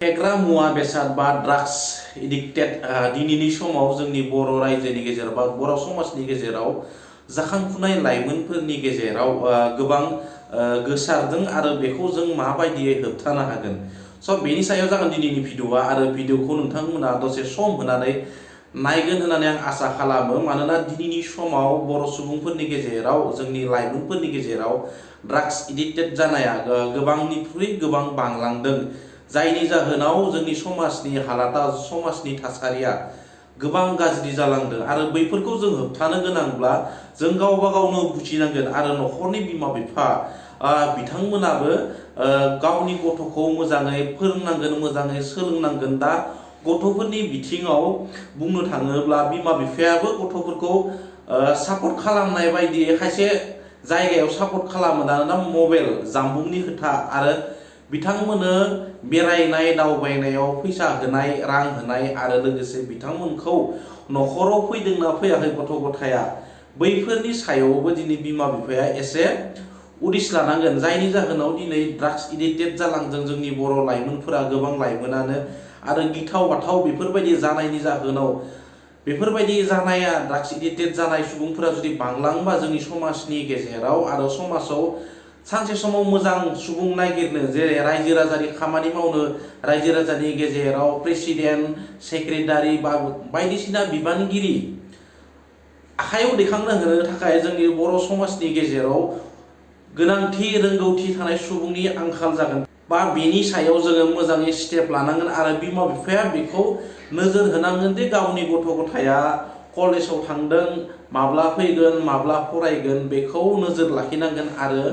फेग्रा मुवा बेसाद बा ड्राग्स एडिक्टेड दिनैनि समाव जोंनि बर' रायजोनि गेजेराव बा बर' समाजनि गेजेराव जाखांफुनाय लाइमोनफोरनि गेजेराव गोबां गोसारदों आरो बेखौ जों माबायदियै होबथानो हागोन। स' बेनि सायाव जागोन दिनैनि भिडिअ'आ आरो भिडिअ'खौ नोंथांमोना दसे सम होनानै नायगोन होननानै आं आसा खालामो। मानोना दिनैनि समाव बर' सुबुंफोरनि गेजेराव जोंनि लाइमोनफोरनि गेजेराव ड्राग्स एडिक्टेड जानाया गोबांनिख्रुइ गोबां बांलांदों। जायनि जाहोनाव जोंनि समाजनि हालादा समाजनि थासारिया गोबां गाज्रि जालांदों आरो बैफोरखौ जों होबथानो गोनांब्ला जों गावबा गावनो बुजिनांगोन आरो न'खरनि बिमा बिफा बिथांमोनाबो गावनि गथ'खौ मोजाङै फोरोंनांगोन, मोजाङै सोलोंनांगोन। दा गथ'फोरनि बिथिङाव बुंनो थाङोब्ला बिमा बिफायाबो गथ'फोरखौ सापर्ट खालामनाय बायदि खायसे जायगायाव सापर्ट खालामो। दाना मबाइल जानबुंनि खोथा आरो बिथांमोननो बेरायनाय दावबायनायाव फैसा होनाय, रां होनाय आरो लोगोसे बिथांमोनखौ न'खराव फैदोंना फैयाखै गथ' गथाया बैफोरनि सायावबो दिनै बिमा बिफाया एसे उदिस लानांगोन। जायनि जाहोनाव दिनै ड्राग्स एडिक्टेड जालांदों जोंनि बर' लाइमोनफोरा, गोबां लाइमोनानो। आरो गिथाव बाथाव बेफोरबायदि जानायनि जाहोनाव बेफोरबायदि जानाया ड्राग्स एडिक्टेड जानाय सुबुंफोरा जुदि बांलांबा जोंनि समाजनि गेजेराव आरो समाजाव सानसे समाव मोजां सुबुं नागिरनो, जेरै रायजो राजानि खामानि मावनो, रायजो राजानि गेजेराव प्रेसिडेन्ट, सेक्रेटारि बा बायदिसिना बिबानगिरि आखायाव दैखांनो होनो थाखाय जोंनि बर' समाजनि गेजेराव गोनांथि रोंगौथि थानाय सुबुंनि आंखाल जागोन। बा बेनि सायाव जोङो मोजाङै स्टेप लानांगोन आरो बिमा बिफाया बेखौ नोजोर होनांगोन दि गावनि गथ' गथाया कलेजाव थांदों, माब्ला फैगोन, माब्ला फरायगोन बेखौ नोजोर लाखिनांगोन। आरो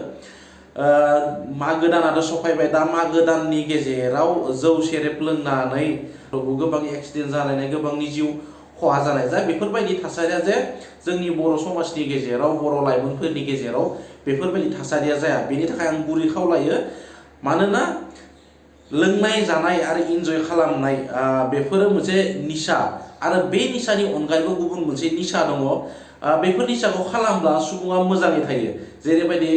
मागो दानाथ' सफायबाय। दा मागो दाननि गेजेराव जौ सेरेब लोंनानै गोबां एक्सिडेन्ट जालायनाय, गोबांनि जिउ खहा जानाय जा बेफोरबायदि थासारिया जे जोंनि बर' समाजनि गेजेराव, बर' लाइमोनफोरनि गेजेराव बेफोरबायदि थासारिया जाया। बेनि थाखाय आं गुरै खावलायो। मानोना लोंनाय जानाय आरो इन्जय खालामनाय बेफोरो मोनसे निसा आरो बे निसानि अनगायैबो गुबुन मोनसे निसा दङ। बेफोर निसाखौ खालामब्ला सुबुङा मोजाङै थायो। जेरैबायदि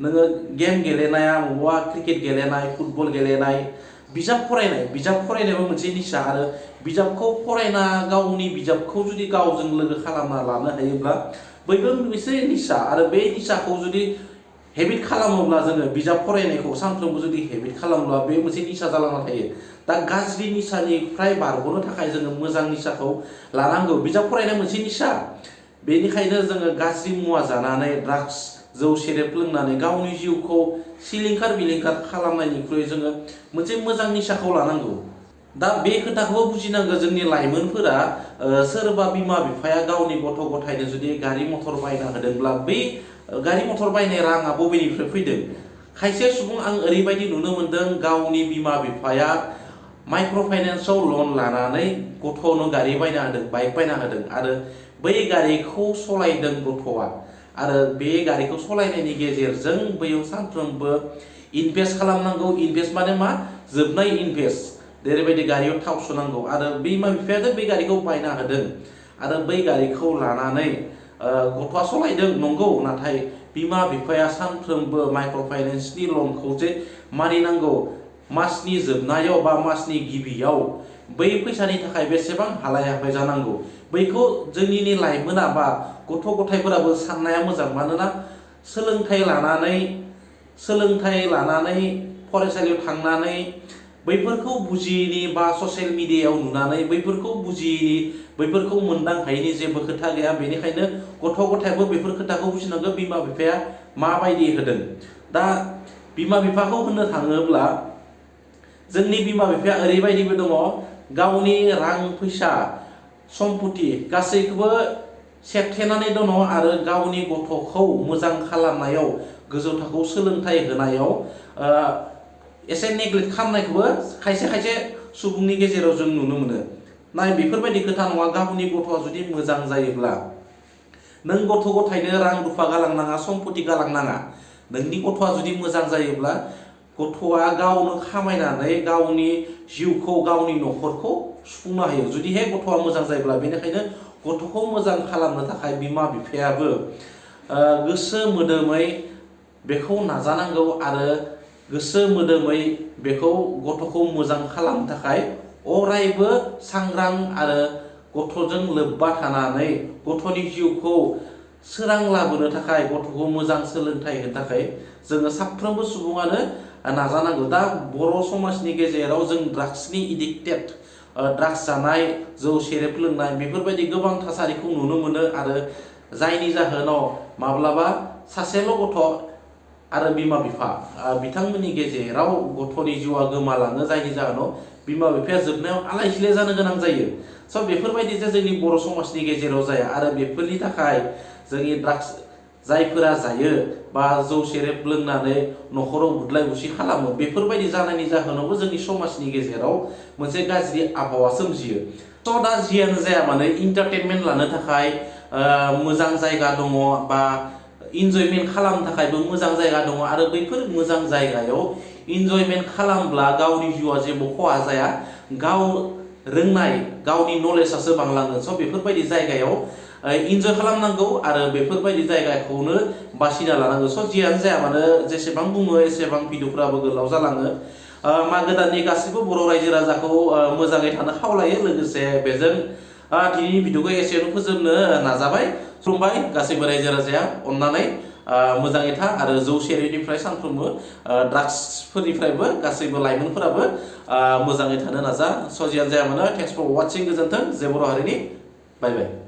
नोङो गेम गेलेनाया, बबेबा क्रिकेट गेलेनाय, फुटबल गेलेनाय, बिजाब फरायनायाबो मोनसे निसा। आरो बिजाबखौ फरायना गावनि बिजाबखौ जुदि गावजों लोगो खालामना लानो हायोब्ला बैबो मोनसे निसा। आरो बे निसाखौ जुदि हेबिट खालामोब्ला, जोङो बिजाब फरायनायखौ सानफ्रोमबो जुदि हेबिट खालामोब्ला बे मोनसे निसा जालांना थायो। दा गाज्रि निसानिफ्राय बारग'नो थाखाय जोङो मोजां निसाखौ लानांगौ। बिजाब फरायनाय मोनसे निसा, बेनिखायनो जोङो गाज्रि मुवा जानानै ड्राग्स जौ सेरेब लोंनानै गावनि जिउखौ सिलिंखार बिलिंखार खालामनायनिख्रुइ जोङो मोनसे मोजां निसाखौ लानांगौ। दा बे खोथाखौबो बुजिनांगौ जोंनि लाइमोनफोरा। सोरबा बिमा बिफाया गावनि गथ' गथायनो जुदि गारि मथर बायना होदोंब्ला बै गारि मथर बायनाय राङा बबेनिफ्राय फैदों? खायसे सुबुं आं ओरैबायदि नुनो मोनदों, गावनि बिमा बिफाया माइक्र' फाइनान्सआव लन लानानै गथ'नो गारि बायना होदों, बाइक बायना होदों आरो बै गारिखौ सलायदों गथ'आ। आरो बे गारिखौ सलायनायनि गेजेरजों बैयाव सानफ्रोमबो इनभेस्ट खालामनांगौ। इनभेस्ट माने मा? जोबनाय इनभेस्ट। जेरैबायदि गारियाव थाव सोनांगौ आरो बिमा बिफायानो बे गारिखौ बायना होदों आरो बै गारिखौ लानानै गथ'आ सलायदों नंगौ, नाथाय बिमा बिफाया सानफ्रोमबो माइक्र' फाइनान्सनि लनखौ जे मानिनांगौ, मासनि जोबनायाव बा मासनि गिबियाव बै फैसानि थाखाय बेसेबां हालाय हाफाय जानांगौ बैखौ जोंनि लाइमोना बा गथ' गथायफोराबो साननाया मोजां। मानोना सोलोंथाइ लानानै फरायसालियाव थांनानै बैफोरखौ बुजियैनि बा ससियेल मिडियायाव नुनानै बैफोरखौ बुजियैनि, बैफोरखौ मोनदां हायैनि जेबो खोथा गैया। बेनिखायनो गथ' गथायाबो बेफोर खोथाखौ बुजिनांगौ बिमा बिफाया माबायदि होदों। दा बिमा बिफाखौ होननो थाङोब्ला जोंनि बिमा बिफाया ओरैबायदिबो दङ, गावनि रां फैसा सम्पति गासैखौबो सेबथेनानै दङ आरो गावनि गथ'खौ मोजां खालामनायाव, गोजौ थाखोआव सोलोंथाइ होनायाव एसे नेग्लेक्ट खालामनायखौबो खायसे खायसे सुबुंनि गेजेराव जों नुनो मोनो। नाय बेफोरबायदि खोथा नङा। गावनि गथ'आ जुदि मोजां जायोब्ला नों गथ' गथायनो रां रुफा गालांनाङा, सम्पति गालांनाङा। नोंनि गथ'आ जुदि मोजां जायोब्ला गथ'आ गावनो खामायनानै गावनि जिउखौ, गावनि न'खरखौ सुफुंनो हायो जुदिहाय गथ'आ मोजां जायोब्ला। बेनिखायनो गथ'खौ मोजां खालामनो थाखाय बिमा बिफायाबो गोसो मोदोमै बेखौ नाजानांगौ आरो गोसो मोदोमै बेखौ गथ'खौ मोजां खालामनो थाखाय अरायबो सांग्रां आरो गथ'जों लोब्बा थानानै गथ'नि जिउखौ सोरां लाबोनो थाखाय गथ'खौ मोजां सोलोंथाइ होनो थाखाय जोङो साफ्रोमबो सुबुङानो नाजानांगौ। दा बर' समाजनि गेजेराव जों ड्राग्सनि एडिक्टेड ड्राग्स जानाय जौ सेरेब लोंनाय बेफोरबायदि गोबां थासारिखौ नुनो मोनो आरो जायनि जाहोनाव माब्लाबा सासेल' गथ' आरो बिमा बिफा बिथांमोननि गेजेराव गथ'नि जिउआ गोमालाङो जायनि जाहोनाव बिमा बिफाया जोबनायाव आलाय सिलाय जानो गोनां जायो। स' बेफोरबायदि जे जोंनि बर' समाजनि गेजेराव जाया आरो बेफोरनि थाखाय जोंनि ड्राग्स जायफोरा जायो बा जौ सेरेब लोंनानै न'खराव बुदलाय बुसि खालामो बेफोरबायदि जानायनि जाहोनावबो जोंनि समाजनि गेजेराव मोनसे गाज्रि आबहावा सोमजियो। स' दा जियानो जाया मानो इन्टारटेनमेन्ट लानो थाखाय मोजां जायगा दङ बा इन्जयमेन्ट खालामनो थाखायबो मोजां जायगा दङ आरो बैफोर मोजां जायगायाव इन्जयमेन्ट खालामब्ला गावनि जिउआ जेबो खहा जाया, गाव रोंनाय गावनि नलेजआसो बांलाङो। स' बेफोरबायदि जायगायाव इन्जय खालामनांगौ आरो बेफोरबायदि जायगाखौनो बासिना लानांगौ। स' जियानो जाया मानो जेसेबां बुङो एसेबां भिडिअफोराबो गोलाव जालाङो। मागो दाननि गासैबो बर' रायजो राजाखौ मोजाङै थानो खावलायो। लोगोसे बेजों दिनैनि भिडिअखौ एसेयावनो फोजोबनो नाजाबाय। खुलुमबाय गासैबो रायजो राजाया अननानै मोजाङै था आरो जौ सेरेबनिफ्राय सानफ्रोमबो ड्राग्सफोरनिफ्रायबो गासैबो लाइमोनफोराबो मोजाङै थानो नाजा। स' जियानो जाया मानो थेंक्स फर वाचिं। गोजोन्थों। जे बर' हारिनि बाय बाय।